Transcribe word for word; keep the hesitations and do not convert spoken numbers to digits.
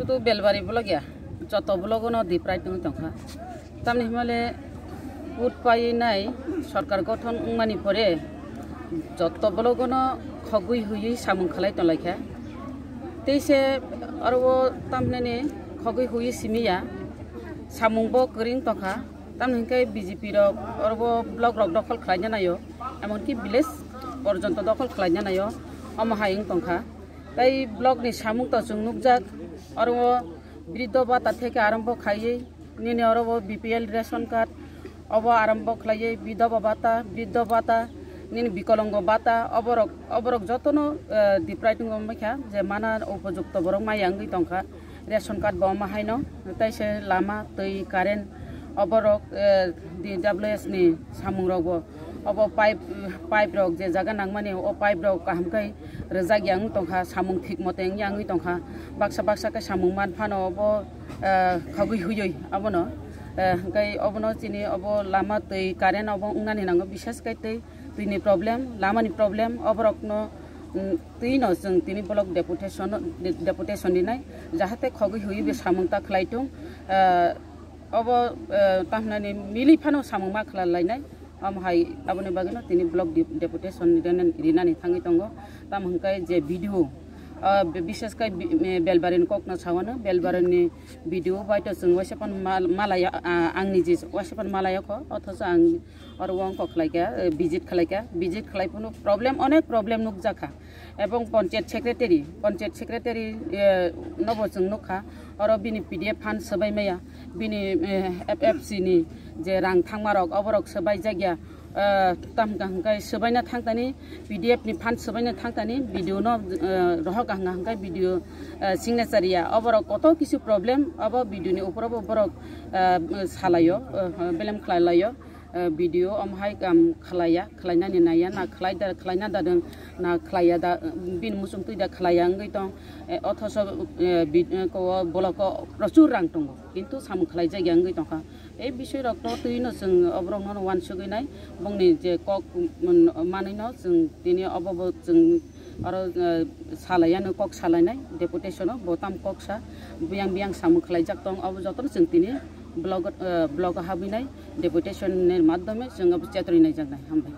To Belbari block ya, joto block no deprive wng tongkha. Tamni himale vote painai sorkar gothon wngmani pore joto block no khogwi huiwi samung khlai tonglaikha. Teise aro tamhnani khogwi huiwi simiya samung bo kwrwng tongkha. Tamni hwnkhe B J P rok oro block rok dokhol khlaina naio, emonki village porjonto dokhol khlaina naio, omo hai wng tongkha. Tai block ni samung to chwng nukjak, oro briddo bata theke arombo khaiwi, nini oro B P L ration card, obo arombo khlaiwi, bidhoba bata, briddo bata, nini bikolongo bata, oborok, oborok jotono, eh, deprive wngwi mankha, je mana upojukto borok maya wngwi tongkha. Ration card bo omo haino, tai se lama, twi, current, oborok, eh, D W S ni samung rok bo, obo pipe, pipe rok je jaga nangmani, o pipe rok kaham khe rwjak ya wng tongkha, samung thik mote wng ya wngwi tongkha, baksa baksa khe samung man phano obo, eh, khogwi huiwi abono, eh, hwnkhe obono chini obo lama, twi, current obo wngnani nango, bises khe twi, twini problem, lamani problem, oborokno, mm, twino chwng tini block deputation, de-, deputation rinai, jahate khogwi huiwi bo samung ta khlai tung, ah, obo, ah, tamhnani milwi phano samung ma khlai lainai, omo hai aboni bagwino tini block de-, deputation rinani, rinani thangwi tongo. Tamo hwnkhe je B D O, ah, bi-, bises khe bi-, eh, Belbarini kokno sawano, Belbarini B D O bai to chwng waisa phano mal-, malaya, ah, ang niji waisa phano malaya kho, othocho ang oro wngkok khlaikha, eh, visit khlaikha, visit khlai phano problem, onek problem nukjakha. Ebong panchayat secretary, panchayat secretary, eh, nobo chwng nukha, oro bini P D F fund swbai maya, bini, eh, F F C ni je rang thangmarok, oborok swbai jakya, eh, tam hwnkha hwnkhe swbaina thangtani, P D F ni fund swbaina thangtani, B D O no, eh, rohor hwnkha hwnkhe B D O, eh, signature ya, oborok koto kisu problem, obo B D O ni upor obo borok, eh, salaio, eh, belem khlai laio. Eh, B D O omo hai kam khlaiya, khlainani naiya, na khlai da, khlaina da dwng, na khlaiya da, bini muchung twi da khlaiya wngwi tong, eh, othoso, eh, bi-, eh, ko, block o prochur rang tongo, kintu samung khlaijakya wngwi tongkha. Ei bisoi rok to twino chwng oborok no uansugwi nai, bongni je kok, mm, manwi no chwng tini obo bo chwng aro, eh, salaiya no kok salainai deputation o, bo tam kok sa, biyang biyang samung khlaijak tong, obo jotono chwng tini block, eh, block o habwi nai, deputation ni madhyome chwng obo chetri naijaknai. Hambai.